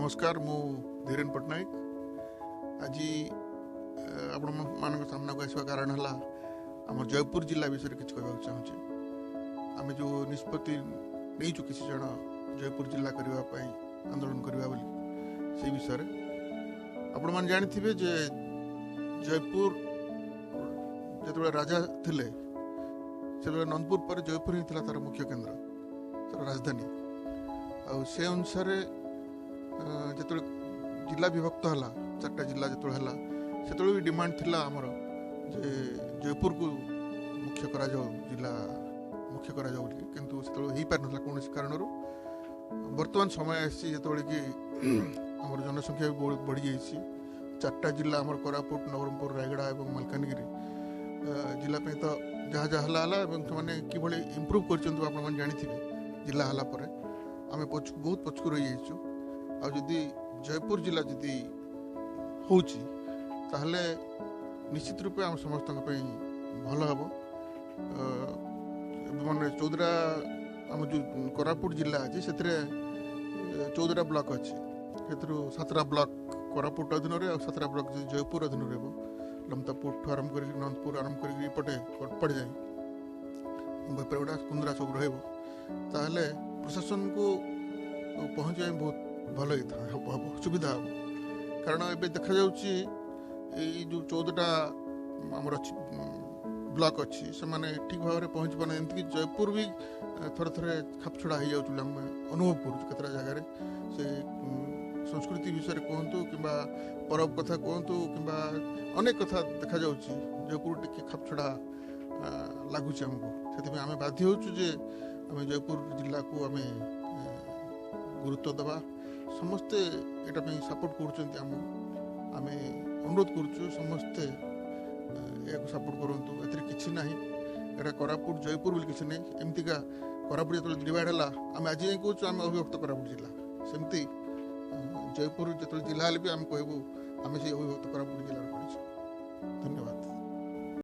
ନମସ୍କାର, ମୁଁ ଧୀରେନ ପଟ୍ଟନାୟକ। ଆଜି ଆପଣମାନଙ୍କ ସାମ୍ନାକୁ ଆସିବା କାରଣ ହେଲା ଆମ ଜୟପୁର ଜିଲ୍ଲା ବିଷୟରେ କିଛି କହିବାକୁ ଚାହୁଁଛି। ଆମେ ଯେଉଁ ନିଷ୍ପତ୍ତି ନେଇଛୁ କିଛି ଜଣ ଜୟପୁର ଜିଲ୍ଲା କରିବା ପାଇଁ ଆନ୍ଦୋଳନ କରିବା ବୋଲି, ସେଇ ବିଷୟରେ ଆପଣମାନେ ଜାଣିଥିବେ ଯେ ଜୟପୁର ଯେତେବେଳେ ରାଜା ଥିଲେ ସେତେବେଳେ ନନ୍ଦପୁର ପରେ ଜୟପୁର ହିଁ ଥିଲା ତାର ମୁଖ୍ୟ କେନ୍ଦ୍ର, ତାର ରାଜଧାନୀ। ଆଉ ସେ ଅନୁସାରେ ଯେତେବେଳେ ଜିଲ୍ଲା ବିଭକ୍ତ ହେଲା, 4ଟା ଜିଲ୍ଲା ଯେତେବେଳେ ହେଲା, ସେତେବେଳେ ବି ଡିମାଣ୍ଡ ଥିଲା ଆମର ଯେ ଜୟପୁରକୁ ମୁଖ୍ୟ କରାଯାଉ, ଜିଲ୍ଲା ମୁଖ୍ୟ କରାଯାଉ ବୋଲି, କିନ୍ତୁ ସେତେବେଳେ ହେଇପାରିନଥିଲା କୌଣସି କାରଣରୁ। ବର୍ତ୍ତମାନ ସମୟ ଆସିଛି ଯେତେବେଳେ କି ଆମର ଜନସଂଖ୍ୟା ବି ବହୁତ ବଢ଼ିଯାଇଛି। 4ଟା ଜିଲ୍ଲା ଆମର କୋରାପୁଟ, ନବରଙ୍ଗପୁର, ରାୟଗଡ଼ା ଏବଂ ମାଲକାନଗିରି ଜିଲ୍ଲା ପାଇଁ ତ ଯାହା ଯାହା ହେଲା ହେଲା, ଏବଂ ସେମାନେ କିଭଳି ଇମ୍ପ୍ରୁଭ୍ କରିଛନ୍ତି ଆପଣମାନେ ଜାଣିଥିବେ। ଜିଲ୍ଲା ହେଲା ପରେ ଆମେ ପଛକୁ ବହୁତ ପଛକୁ ରହିଯାଇଛୁ। ଆଉ ଯଦି ଜୟପୁର ଜିଲ୍ଲା ଯଦି ହେଉଛି ତାହେଲେ ନିଶ୍ଚିତ ରୂପେ ଆମ ସମସ୍ତଙ୍କ ପାଇଁ ଭଲ ହେବ। ମାନେ 14ଟା ଆମ ଯେଉଁ କୋରାପୁଟ ଜିଲ୍ଲା ଅଛି ସେଥିରେ 14ଟା ବ୍ଲକ୍ ଅଛି, ସେଥିରୁ 7ଟା ବ୍ଲକ୍ କୋରାପୁଟ ଅଧୀନରେ ଆଉ 7ଟା ବ୍ଲକ୍ ଯଦି ଜୟପୁର ଅଧୀନରେ ହେବ, ଲମତାପୁରଠୁ ଆରମ୍ଭ କରିକି ନନ୍ଦପୁର ଆରମ୍ଭ କରିକି ଏପଟେ କଟପଡ଼ ଯାଏଁ ବେପରଗୁଡ଼ା, କୁନ୍ଦରା ସବୁ ରହିବ, ତାହେଲେ ପ୍ରଶାସନକୁ ପହଞ୍ଚିବା ପାଇଁ ବହୁତ ଭଲ ହେଇଥା ହେବ, ସୁବିଧା ହେବ। କାରଣ ଏବେ ଦେଖାଯାଉଛି ଏଇ ଯେଉଁ 14ଟା ଆମର ଅଛି ବ୍ଲକ୍ ଅଛି ସେମାନେ ଠିକ୍ ଭାବରେ ପହଞ୍ଚି ପାରୁନାହାନ୍ତି। ଏମିତିକି ଜୟପୁର ବି ଥରେ ଥରେ ଖାପଛଡ଼ା ହେଇଯାଉଛି ବୋଲି ଆମେ ଅନୁଭବ କରୁଛୁ କେତେଟା ଜାଗାରେ। ସେ ସଂସ୍କୃତି ବିଷୟରେ କୁହନ୍ତୁ କିମ୍ବା ପରବ କଥା କୁହନ୍ତୁ କିମ୍ବା ଅନେକ କଥା ଦେଖାଯାଉଛି ଜୟପୁର ଟିକେ ଖାପଛଡ଼ା ଲାଗୁଛି ଆମକୁ। ସେଥିପାଇଁ ଆମେ ବାଧ୍ୟ ହେଉଛୁ ଯେ ଆମେ ଜୟପୁର ଜିଲ୍ଲାକୁ ଆମେ ଗୁରୁତ୍ୱ ଦେବା। ସମସ୍ତେ ଏଇଟା ପାଇଁ ସପୋର୍ଟ କରୁଛନ୍ତି ଆମକୁ। ଆମେ ଅନୁରୋଧ କରୁଛୁ ସମସ୍ତେ ଏହାକୁ ସପୋର୍ଟ କରନ୍ତୁ। ଏଥିରେ କିଛି ନାହିଁ, ଏଇଟା କୋରାପୁଟ ଜୟପୁର ବୋଲି କିଛି ନାହିଁ। ଏମିତିକା କୋରାପୁଟ ଯେତେବେଳେ ଡିଭାଇଡ଼ ହେଲା ଆମେ ଆଜି ଯାଏଁ କହୁଛୁ ଆମେ ଅବିଭକ୍ତ କୋରାପୁଟ ଜିଲ୍ଲା, ସେମିତି ଜୟପୁର ଯେତେବେଳେ ଜିଲ୍ଲା ହେଲେ ବି ଆମେ କହିବୁ ଆମେ ସେଇ ଅବିଭକ୍ତ କୋରାପୁଟ ଜିଲ୍ଲାରେ ପଡ଼ିଛୁ। ଧନ୍ୟବାଦ।